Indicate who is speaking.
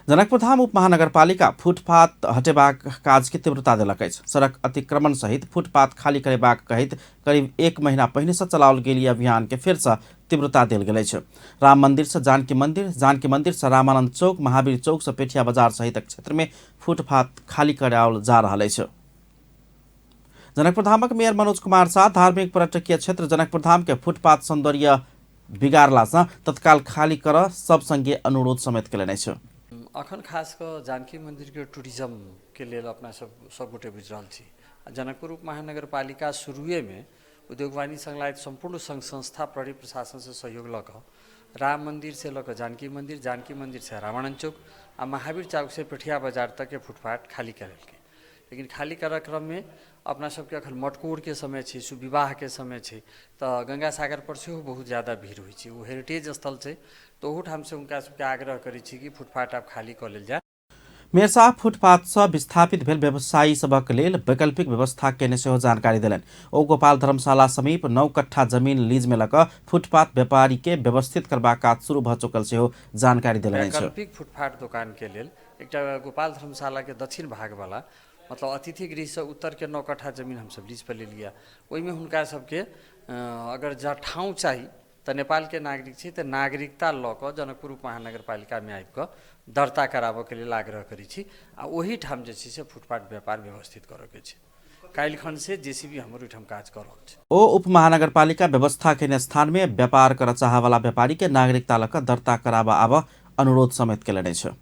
Speaker 1: जनकपुरधाम उप महानगरपालिका फुटपाथ हटेबाक काज के तीव्रता देलक अछि। सड़क अतिक्रमण सहित फुटपाथ खाली करेबाक कहैत करीब 1 महीना पहिने से चलाओल गेल ई अभियान के फेर से तीव्रता देल गेल अछि। राम मंदिर से जानकी मंदिर, जानकी मंदिर से रामानंद चौक, महावीर चौक से पेठिया बाजार सहितक क्षेत्र में फुटपाथ खाली कराओल जा रहल अछि। जनकपुरधामक मेयर मनोज कुमार साह धार्मिक पर्यटकीय क्षेत्र जनकपुरधाम के फुटपाथ सौंदर्य बिगाड़ला से तत्काल खाली कर सब संगे अनुरोध समेत केलनि अछि।
Speaker 2: अखन खास कऽ जानकी मंदिर के टूरिज्म के लेल अपना सब गोटे बुझि रहल छी। जनकपुर उप महानगरपालिका शुरुए में उद्योग वाणिज्य संघ लगायत सम्पूर्ण संघ संस्था प्रहरी प्रशासन से सहयोग लऽ कऽ राम मंदिर से लऽ कऽ जानकी मंदिर, जानकी मंदिर से रामानंद चौक आ महावीर चौक से पेठिया बाजार तक के फुटपाथ खाली करेलकै। लेकिन खाली करऽ क्रम में अपना सबके अखन मटकोर के समय छै, सुविवाह के समय छै, तऽ गंगा सागर पर सेहो बहुत ज्यादा भीड़ होइ छै। ओ हेरिटेज स्थल छै, तऽ ओहूठाम से हुनका सबके आग्रह करै छी कि फुटपाथ आब खाली कऽ लेल जाय।
Speaker 1: मेयर साहब फुटपाथ सँ विस्थापित भेल व्यवसायी सभक लेल वैकल्पिक व्यवस्था केने सेहो जानकारी देलनि। ओ गोपाल धर्मशाला समीप 9 कट्ठा जमीन लीज में लऽ कऽ फुटपाथ व्यापारी के व्यवस्थित करबाक काज शुरू भऽ चुकल सेहो जानकारी देलनि अछि।
Speaker 2: वैकल्पिक फुटपाथ दोकान के लेल एकटा गोपाल धर्मशाला के दक्षिण भाग वाला मतलब अतिथि गृह से उत्तर के 9 कट्ठा जमीन हमसब लीज पर लेलियै। ओहिमे हुनका सबके अगर जँ ठाउँ चाही तऽ नेपाल के नागरिक छै तऽ नागरिकता लऽ कऽ जनकपुर उप महानगरपालिका में आबि कऽ दर्ता कराबऽ के लेल आग्रह करै छी आ ओहिठाम जे छै से फुटपाथ व्यापार व्यवस्थित करऽ के छै। काल्हिखन से जेसीबी हमर ओहिठाम काज कऽ रहल छै।
Speaker 1: ओ उप महानगरपालिका व्यवस्था केने स्थान में व्यापार करऽ चाहऽवला व्यापारी के नागरिकता लऽ कऽ दर्ता कराबऽ आबऽ अनुरोध समेत केलनि अछि।